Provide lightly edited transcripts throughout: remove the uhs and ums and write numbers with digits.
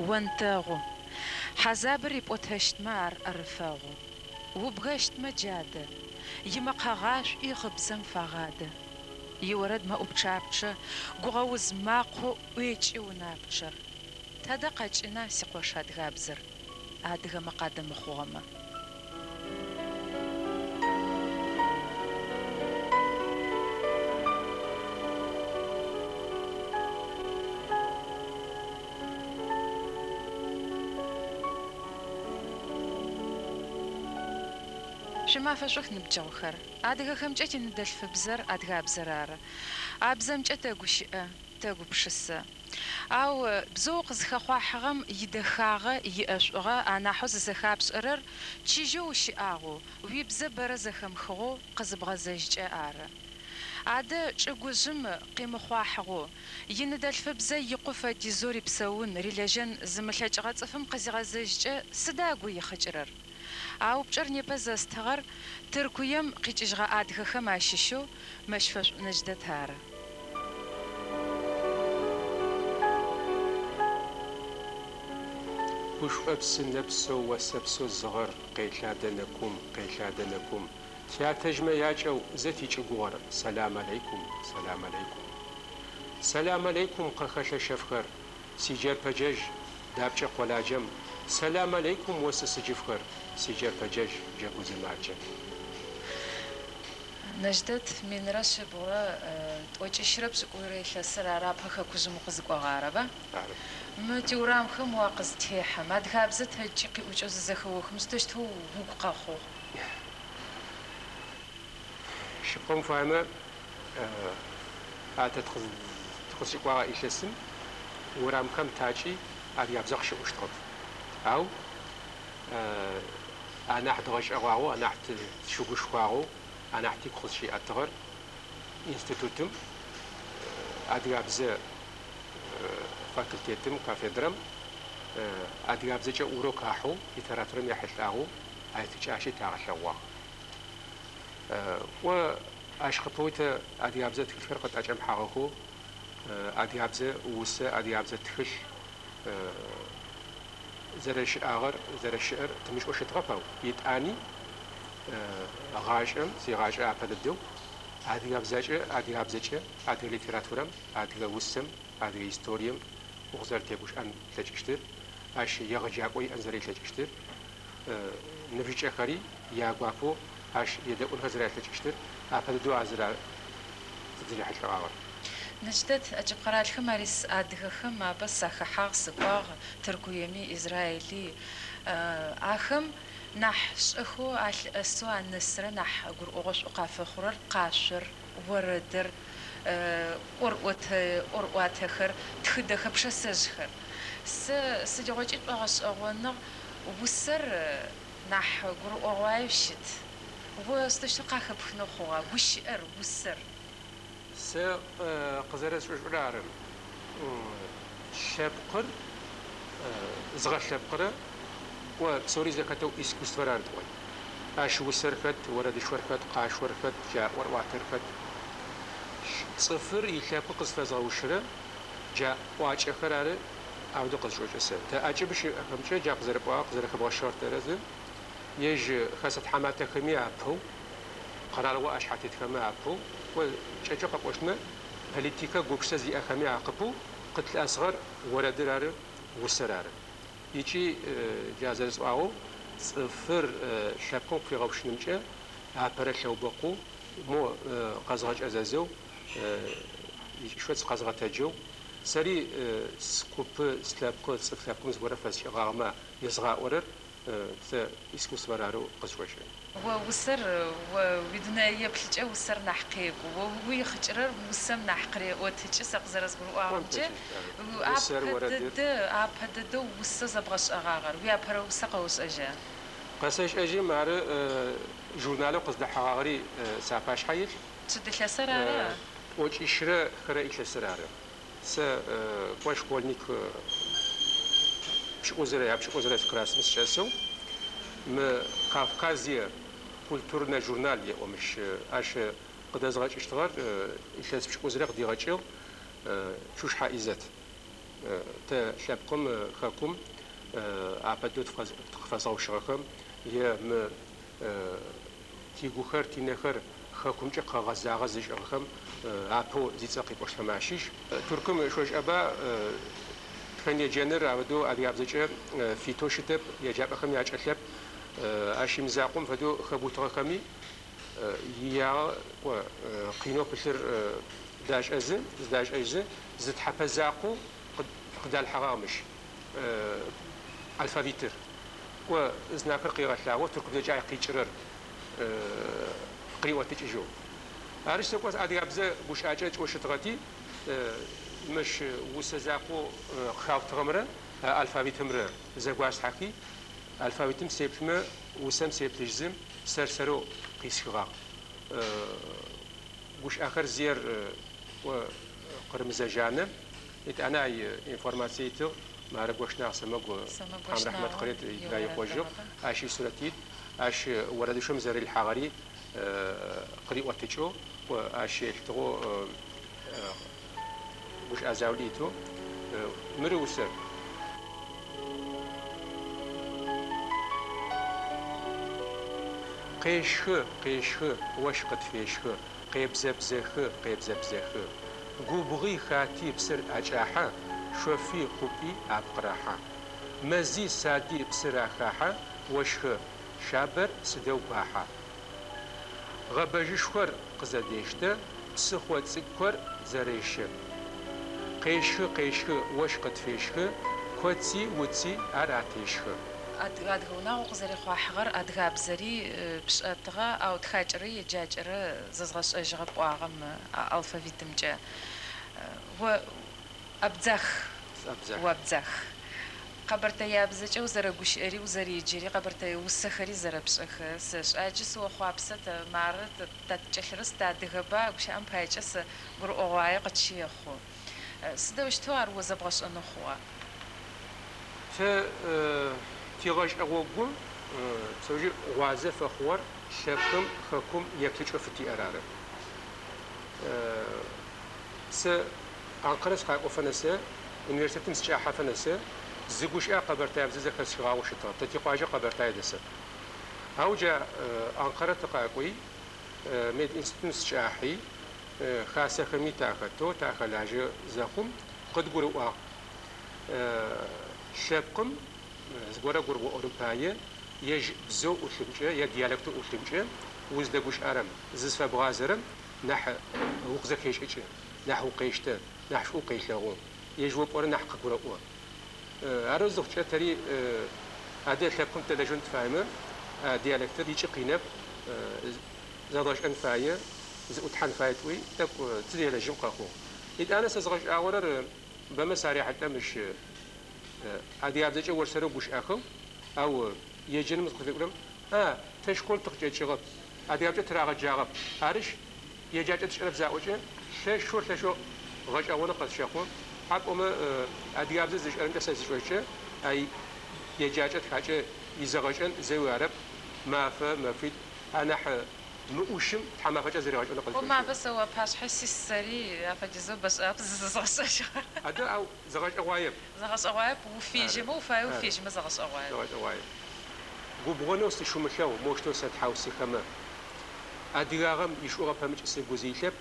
Онтэгъу. Хьазабыр рипӏотэщтмэ ар ӏэрыфэгъу. Убгэщтмэ джадэ. Имэкъэ гъашӏуи гъыбзэм фагъадэ. Иорэд мэӏупчъапчъэ, гугъэуз макъэу ӏуекӏы унапчъэр. Тэдэ къэкӏына сикъош адыгабзэр, адыгэмэ къадэмыхъугъэмэ? Шъуимафэ шӏух, ныбджэгъухэр! Адыгэхэмкӏэ тиныдэлъфыбзэр адыгабзэр ары. А бзэмкӏэ тэгущыӏэ, тэгупшысэ. Ау бзэу укъызхэхъуахьыгъэм идэхагъэ, иӏэшӏугъэ анахьэу зызэхапшӏэрэр чыжьэу ущыӏагъэу, уибзэ бэрэ зэхэмыхыгъэу къызыбгъэзэжькӏэ ары. Адэ чӏыгужъым къимыхъуахьыгъэу, иныдэлъфыбзэ икъу фэдизэу рипсэун, рилэжьэн зымылъэкӏыгъэ цӏыфым къызигъэзэжькӏэ сыда ыгу ихъыкӏырэр? А упчӏэр непэ зэстыгъэр Тыркуем къикӏыжьыгъэ адыгэхэм ащыщэу Мэщфэшӏу Нэдждэт ары. Гушӏопсы нэпсэу осэпсэу зыгъэр къелъадэ нэкум, къелъадэ нэкум. Тятэжъмэ якӏэу зэ тичӏыгугъэр, Сэлам алейкум, сэлам алейкум. Сэлам алейкум, къэхэлъэ шэфхэр, Сиджэрпэджэжь дапкӏэ къуэладжэм, Сэлам алейкум, осы сыджыфхэр, Сиджэрпэджэжь джэгузы маджэ. Нэдждэт, 1178 илъэсыр ары апэ хэкужъым укъызыкӏогъагъэр, аба? Ары. Мы тиурамхэм уакъызтехьэм, адыгабзэ тэджи къиӏукӏэу зызэхэохым, сыдэущтэу угу къэхъугъ? Шъыпкъэм уфаемэ, а тэ тыкъызщыкӏуагъэ илъэсым урамхэм такӏи адыгабзэ къыщыӏущтыгъэп. Ау анахь дгъэшӏэгъуагъэу, анахь тыщыгушхуагъэу, анахь тыгу къызщиӏэтыгъэр институтым адыгабзэ факультетым, кафедрэм адыгабзэкӏэ урок ахьэу, литературэм ехьылӏагъэу айтыкӏащи тагъэлъэгъуагъ. Кӏо, ащ къыпэуи тэ адыгабзэ тхылъхэр къытӏэкӏэмыхьагъэхэу, адыгабзэ усэ, адыгабзэ тхылъ зэрэщыӏагъэр, зэрэщыӏэр тымышӏэу щытыгъэп, ау етӏани гъашӏэм, сигъашӏэ апэ дэдэу адыгабзэкӏэ, адыгабзэкӏэ, адыгэ литературэм, адыгэ усэм, адыгэ историем укъызэрэтегущыӏэн плъэкӏыщтыр, ащ егъэджакӏо иӏэн зэрилъэкӏыщтыр, ныбжьыкӏэхэри ягуапэу ащ едэӏунхэ зэралъэкӏыщтыр апэ дэдэу а зыр ары тызэрихьылӏэгъагъэр. Нэдждэт, ӏэкӏыб къэралхэм арис адыгэхэм апэ сахэхьагъ, сыкӏуагъ Тыркуеми, Израили. Ахэм нахь шӏэхэу алъыӏэсэу анэсырэ нахь гурыӏогъошӏу къафэхъурэр къашъор, орэдыр, ӏорӏотэ ӏорӏуатэхэр, тхыдэхэр, пшысэжъхэр. Сэ сыдигъокӏи шӏогъэшӏэгъоныгъ усэр нахь гурыӏогъуаеу щыт. О сыдэущтэу къахэпхынэу хъугъа гущыӏэр, усэр? Сэ къызэрэсшӏошӏырэр ары. Лъэпкъыр зыгъэлъэпкъырэ кӏо псори зэхэтэу искусствэр ары тӏон. Ащ усэр хэт, орэдышхор хэт, къашъор хэт, джа ӏорӏуатэр хэт. Цӏыфыр илъэпкъы къызфэзгъэущырэ джа ӏуакӏэхэр ары аущтэу къызшӏокӏы сэ. Тэ ӏэкӏыб щыӏэхэмкӏэ джа къызэрэпӏуагъэр къызэрэхэбгъэщыгъэр тэрэзы. Ежь хэсэ тхьаматэхэми апэу, къэралыгъо ӏэшъхьэтетхэмэ апэу, кӏо кӏэкӏэу къэпӏощтмэ, политикэ гупшысэ зиӏэхэми акъыпэу къытлъыӏэсыгъэр орэдыр ары, усэр ары. Икӏи джа зэрэсӏуагъэу, цӏыфыр лъэпкъым къыфигъэущынымкӏэ апэрэ лъэубэкъоу, мо къэзгъэкӏэзэзэу, икӏышъоц къэзгъэтэджэу, сэри скупы, слъэпкъы, цӏыф лъэпкъым зыгорэ фэсшӏэгъагъэмэ езгъаӏорэр сэ искусствэр арэу къысшӏошӏы. О усэр, о уидунэе еплъыкӏэ усэр нахь къекӏу, о угу ихъыкӏырэр усэм нахь къыреӏотыкӏы, сэ къызэрэзгурыӏуагъэмкӏэ, Усэр, апэ орэдыр. дэдэ, апэ дэдэу усэ зэбгъэшӏэгъагъэр, уиапэрэ усэ къэошӏэжьа? Къэсэшӏэжьы, мары журналэу къыздэхьэгъагъэри сапашъхьэ илъ. Сыд илъэсыр ара? 302 илъэсыр ары. Сэ кӏо школьник пшӏыкӏузырэ, япшӏыкӏузырэ классым сычӏэсэу мы Кавказие культурнэ журнал еӏо мыщ ащ къыдэзгъэкӏыщтыгъэр илъэс пшӏыкӏузырэ къыдигъэкӏыгъ Шушхьэ Изэт. Тэ лъэпкъым хэкум апэдэу тыкъыфэзгъэущыгъэхэм е мы тигухэр, тинэхэр хэкумкӏэ къэгъэзагъэ зышӏыгъэхэм апэу зицӏэ къипӏощтхэм ащыщ. Туркым шъошӏэба тхэн еджэныр афэдэу адыгабзэкӏэ фитэу щытэп, еджапӏэхэм якӏэлъэп. Ащ имызакъом фэдэу хэбутыгъэхэми иягъэ кӏо къинэу пылъыр дашӏэзы, зыдашӏэжьзы зы тхьэпэ закъоу къыдалъхьэгъагъ мыщ алфавитыр. Кӏо знакыр къигъэлъагъоу тыркубзэкӏэ ай къикӏырэр къыриӏотыкӏыжьэу. Арышъ, сэ кӏо адыгабзэ гущыӏакӏэ кӏэу щытыгъэти, мыщ усэ закъоу къыхаутыгъэмрэ алфавитымрэ зэгуаслъхьэхи, алфавитым сеплъымэ, усэм сеплъыжьзы сэр-сэрэу къисхыгъагъ. Гущыӏэхэр зиер кӏо Къырымызэ Жанэ, етӏанэ ай информацие итыгъ, мары Гощнагъ сэмэгу Сэмэгу Тхьэм рахьмэт Гощнагъо къырет идунай иорэд ыхъожьыгъ, дэгъуба? Ащ исурэт ит, ащ орэдышъом зэрилъхьагъэри къыриӏотыкӏэу, кӏо ащ елъытыгъэу гущыӏэ заули итэу мыры усэр. Къещхы, къещхы, ощх къытфещхы, къебзэбзэхы, къебзэбзэхы. Губгъуи хати псыр ӏэкӏахьэ, шъофи хъупӏи апкъырэхьэ. Мэзи сади псыр ахахьэ, ощхы шабэр сыдэу гуахьа. Гъэбэжьышхор къызэдештэ, псыхъо цӏыкӏухэр зэрещэ. Къещхы, къещхы, ощх къытфещхы, коци уци ар атещхы. Адыгэ унагъо укъызэрихъуахьыгъэр адыгабзэри пшӏэтыгъэ, ау тхакӏэрэ еджакӏэрэ зэзгъэшӏэжьыгъэ пӏуагъэм алфавитымкӏэ. О абдзах, Абдзах. уабдзах. Къэбэртэябзэкӏэ узэрэгущыӏэри узэреджэри, къэбэртэе усэхэри зэрэпшӏэхэ сэшӏэ. Аджы сыохъуапсэ тэ мары тэ ткӏэлъырыс тэ адыгэба, гущыӏэм паекӏэ сэ гурыӏогъуае къытщехъу. Сыдэущтэу ар о зэбгъэшӏэнэу хъугъа? Тэ тигъэшӏэ гъогу псэужьы гъуазэ фэхъугъэр лъэпкъым, хэкум еплъыкӏэу фытиӏэр ары. Сэ Анкара сыкъакӏофэ нэсэ, университетым сычӏахьэфэ нэсэ, зы гущыӏэ къэбэртаябзэ зэхэсхыгъагъэу щытыгъэп. Тэ тикъуаджэ Къэбэртае дэсэп. Ау джа Анкара тыкъакӏуи, мединститутым сычӏахьи, хасэхэми тахэтэу, тахэлажьэ зэхъум, къыдгурыӏуагъ. Лъэпкъым зыгорэ гурыбгъэӏоным пае ежь бзэу ӏулъымкӏэ е диалектэу ӏулъымкӏэ уздэгущыӏэрэм, зызфэбгъазэрэм нахь укъызэхешӏыкӏы, нахь укъештэ, нахь шӏу укъелъэгъу, ежь о пӏорэр нахь къыгурэӏо. Арэу зыхъукӏэ тэри адэ лъэпкъым тыдэлэжьэн тыфаемэ, диалектыр икӏи къинэп, зэдгъэшӏэн фае, зыӏутхьан фае тӏуи, тӏэкӏу тызелэжьым къэхъугъ. Етӏанэ сэ згъэшӏагъорэр бэмэ сарехьылӏэ мыщ адыгабзэкӏэ орсэрэу гущыӏэхэу, ау еджэным зыкъызекӏурэм, а, тэ школ тыкъыкӏэкӏыгъэп, адыгабзэкӏэ тырагъэджагъэп. Арышъ, еджакӏэ тшӏэрэп заӏокӏэ, лъэшэу лъэшэу гъэшӏэгъонэу къэсщэхъу. Хьа пӏомэ адыгабзэ зышӏэрэмкӏэ сэ сишӏошӏкӏэ, ай еджакӏэ тхакӏэ изэгъэшӏэн зэуи арэп, мафэ, мэфитӏу, анахь мыӏушым тхьамафэкӏэ зэригъэшӏэнэу О къызшӏошӏы. мафэ сэ уапашъхьэ сис сэри афэдизэу бэшӏагъэп зызгъэшӏэжьыгъэр. Адэ ау зэгъэшӏэгъуаеп. Зэгъэшӏэгъуаеп, Ары, уфежьэмэ уфаеу ары, уфежьэмэ зэгъэшӏэгъуаеп. Зэгъэшӏэгъуаеп. Губгъонэу сыщумылъэгъу моущтэу сэтхьаусыхэмэ. Адыгагъэм ишӏугъэ пэмыкӏ сыгу зилъэп,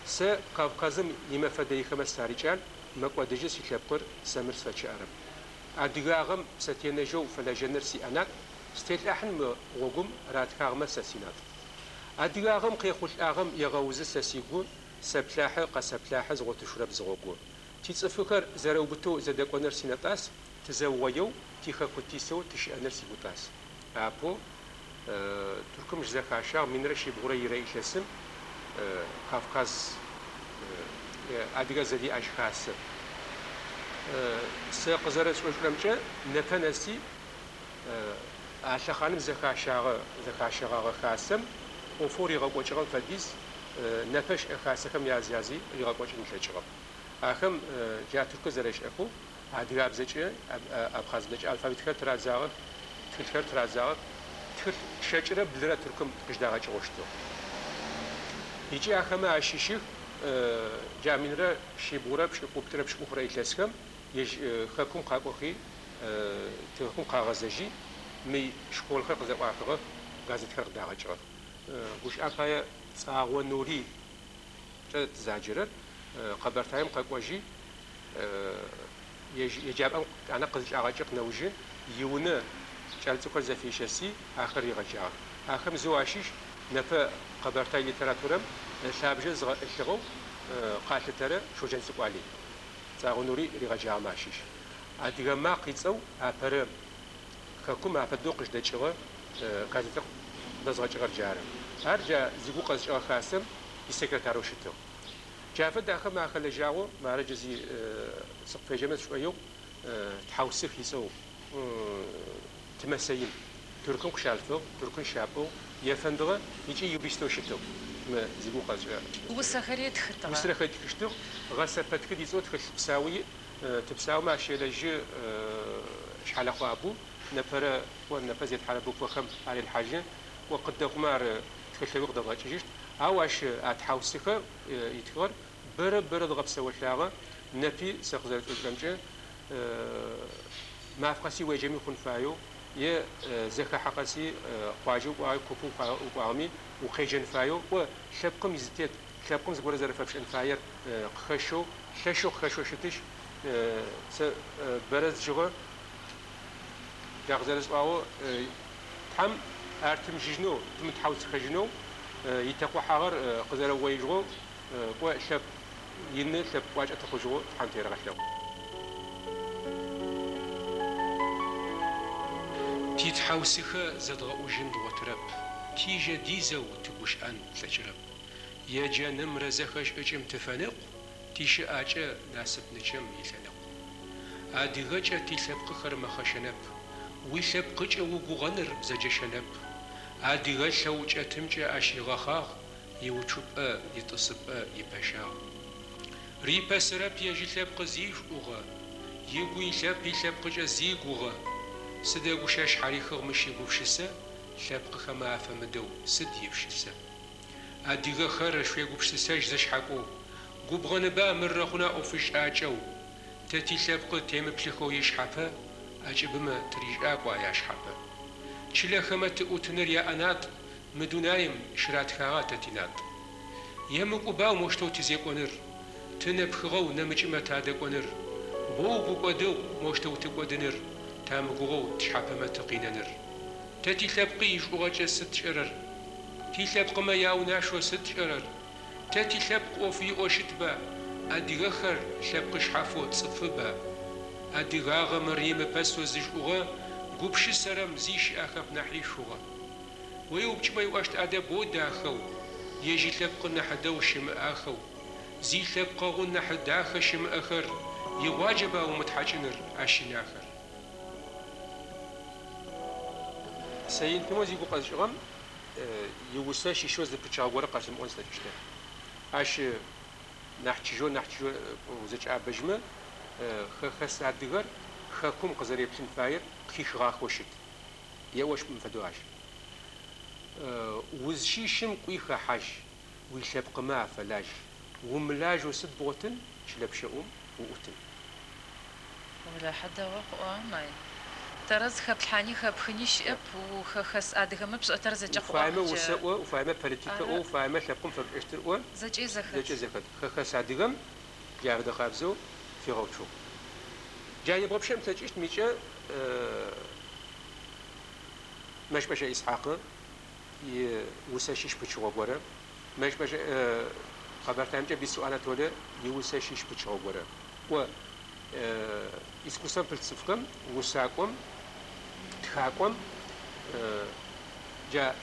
сэ Кавказым имэфэ дэйхэмэ сарикӏал, мэкӏодыжьы силъэпкъыр, сэ мыр сфэчъыӏэрэп. Адыгагъэм псэтенэжьэу фэлэжьэныр сиӏэнатӏ, стелӏахьын мы гъогум ратхагъмэ сэ синатӏ. Адыгагъэм къехъулӏагъэм егъэузы сэ сигу, сэплъахьы, къэсэплъахьы згъотышъурэп зы гъогу. Тицӏыфыхэр зэрэубытэу зэдэкӏоныр синэтӏас, тызэугъоеу, тихэку тисэу тыщыӏэныр сигутӏас. Апэу Туркум щызэхащагъ 1102 илъэсым Кавказ Адыгэ зэдеӏэжь хасэ. Сэ къызэрэсшӏошӏырэмкӏэ непэ нэси а лъэхъаным зэхащагъэ зэхащэгъагъэ хасэм ӏофэу ригъэкӏокӏыгъэм фэдиз непэ щыӏэ хасэхэм яз-язи ригъэкӏокӏын ылъэкӏыгъэп. Ахэм джа Туркыр зэрэщыӏэхэу адыгабзэкӏэ, абхъазыбзэкӏэ алфавитхэр тырадзагъэх, тхылъхэр тырадзагъэх, тхылъ 22 Туркым къыщыдагъэкӏыгъэу щытыгъ. Икӏи ахэмэ ащыщых джа 1183 илъэсхэм Ежь хэкум къакӏохи, хэкум къагъэзэжьи, мы школхэр къызэӏуахыгъэх, газетхэр къыдагъэкӏыгъэх. Гущыӏэм пае Цӏагъо Нури кӏэ тызаджэрэр Къэбэртаем къэкӏожьи, ежь еджапӏэм ана къызыкӏагъэкӏыгъ нэужы иунэ кӏэлэцӏыкӏухэр зэфещэси, ахэр ригъэджагъэх. Ахэм зэу ащыщ непэ къэбэртай литературэм ылъабжэ зыгъэӏылъыгъэу къалъытэрэ Шоджэнцӏыкӏу Алый. Цӏагъо Нури ригъэджагъэмэ ащыщ. Адыгэ макъ ыцӏэу апэрэ хэкум апэдэу къыщыдэкӏыгъэ газетыр къыдэзгъэкӏыгъэр джары. Ар джа зигугъу къэсшӏыгъэ хасэм исекретарэу щытыгъ. Джа фэд ахэм ахэлэжьагъэу мары джы зи сыкъыфеджэмэ сшӏоигъу Тхьаусых ыцӏэу Тымэ Сэим. Тыркум къыщалъфыгъ, Тыркум щапӏугъ, ефэндыгъэ ыкӏи юристэу щытыгъ. Мы зигугъу къэсшӏыгъэ. Усэхэри ытхытыгъэ. Усэхэр ытхыщтыгъ. Гъэсэпэтхыд ыцӏэу тхылъ псау иӏ. Тыпсаумэ ащ елэжьы Шъхьэлэхъо Абу. Непэрэ кӏо непэ зетхьэрэ буквэхэм арелъхьажьы. Кӏо къыддэхъумэ ар тхылъэуи къыдэдгъэкӏыжьыщт. Ау ащ а тхьаусыхэ итхыгъэр бэрэ бэрэ дгъэпсэолъагъэ. Непи сэ къызэрэшӏошӏырэмкӏэ маф къэси уеджэми хъун фаеу е зэхахьэ къэси къуаджэу кӏуагъи купэу укӏуагъэми укъеджэн фаеу кӏо лъэпкъым изытет лъэпкъым зыгорэ зэрэфэпшӏэн фаер къыхэщэу лъэшэу къыхэщэу щытыщ. Сэ бэрэ зджыгъэ джа къызэрэсӏуагъэу Тхьэм ар тымыжьыжьынэу, тымытхьаусыхэжьынэу итэкъухьагъэр къызэрэугъоижьыгъэу кӏо лъэпкъ ины лъэпкъ кӏуачӏэ тыхъужьыгъэу Тхьэм терэгъэлъэгъу. Титхьаусыхэ зэдгъэӏужьын дгъотырэп, тижэ дизэу тыгущыӏэн тлъэкӏырэп. Еджэнымрэ зэхэшӏыкӏым тыфэныкъу, тищыӏакӏэ насып нычэм илъэныкъу. Адыгэкӏэ тилъэпкъыхэр мэхъэшэнэп, уилъэпкъыкӏэ угугъэныр бзэджэшэнэп. Адыгэ лъэу кӏэтымкӏэ ащ игъэхъагъ, иуцупӏэ, итӏысыпӏэ, ипэщагъ. Рипэсырэп ежь илъэпкъы зишӏугъэ, игу илъэп илъэпкъыкӏэ зигугъэ. Сыдэгущэ шъхьарихыгъ мыщ игупшысэ, лъэпкъыхэмэ афэмыдэу сыд ипшысэ. Адыгэхэр шъуегупшысэжь зышъхьакӏоу, губгъэныба мыррэ хъуна ӏофышӏакӏэу, тэ тилъэпкъы темыплъыхэу ишъхьапэ, ӏэкӏыбымэ тыришӏакӏуа яшъхьапэ. Чылэхэмэ тыӏутыныр яӏэнатӏ, мы дунаим щыратхагъа тэ тинатӏ. Емыкӏуба мощтэу тызекӏоныр, тынэпхыгъэу нэмыкӏымэ тадэкӏоныр, боу гукӏодыгъу мощтэу тыкӏодыныр, тамыгугъэу тшъхьапэмэ тыкъинэныр. Тэ тилъэпкъы ишӏугъэкӏэ сыд тшӏэрэр? Тилъэпкъымэ яунашъо сыд тшӏэрэр? Тэ тилъэпкъ ӏоф иӏэу щытба? Адыгэхэр лъэпкъы шъхьафэу цӏыфыба? Адыгагъэм римыпэсэу зышӏугъэ гупшысэрэм зи щыӏэхэп нахьи шъугъэ. Уеупчӏымэ ыӏощт адэ боу дахэу, ежь илъэпкъы нахь дэгъу щымыӏахэу, зилъэпкъэгъу нахь дахэ щымыӏэхэр игъуаджэба умытхьакӏыныр ащ инахэр. Саин Тумэу зигугъу къэсшӏыгъэм иусэ щыщэу зы пычыгъо горэ къэсымыӏон слъэкӏыщтэп. Ащ нахь чыжьэу нахь чыжьэу узэкӏэӏэбэжьмэ, хэхэс адыгэр хэкум къызэреплъын фаер къыхихыгъахэу щыт. Еӏошъ мыфэдэу ащ. Узщыщым кӏуи хэхьажь, уилъэпкъымэ афэлажь. Умылажьэу сыд бгъотын, чылэ пщэӏум уӏутын. Олахьэ дэгъоу къыӏуагъэм, Май. Тэрэз хэплъхьани хэпхыни щыӏэп, ухэхэс адыгэмэ пшӏэтэр зэкӏэ Уфаемэ къыӏуагъ усэ ӏо, уфаемэ политикэ ӏо, Ары. Уфаемэ лъэпкъым фэпшӏэщтыр ӏо, Зэкӏэ зэхэт. Зэкӏэ зэхэт. Хэхэс адыгэм джа фэдэ къабзэу фигъэуцугъ. Джа ебгъэпшэн плъэкӏыщт микӏэ Мэщбэшӏэ Исхьакъы иусэ щыщ пычыгъо горэ, Мэщбэшӏэ Къэбэртаемкӏэ Бицу Анатолэ иусэ щыщ пычыгъо горэ. Кӏо искусствэм пылъ цӏыфхэм, усакӏом, тхакӏом джа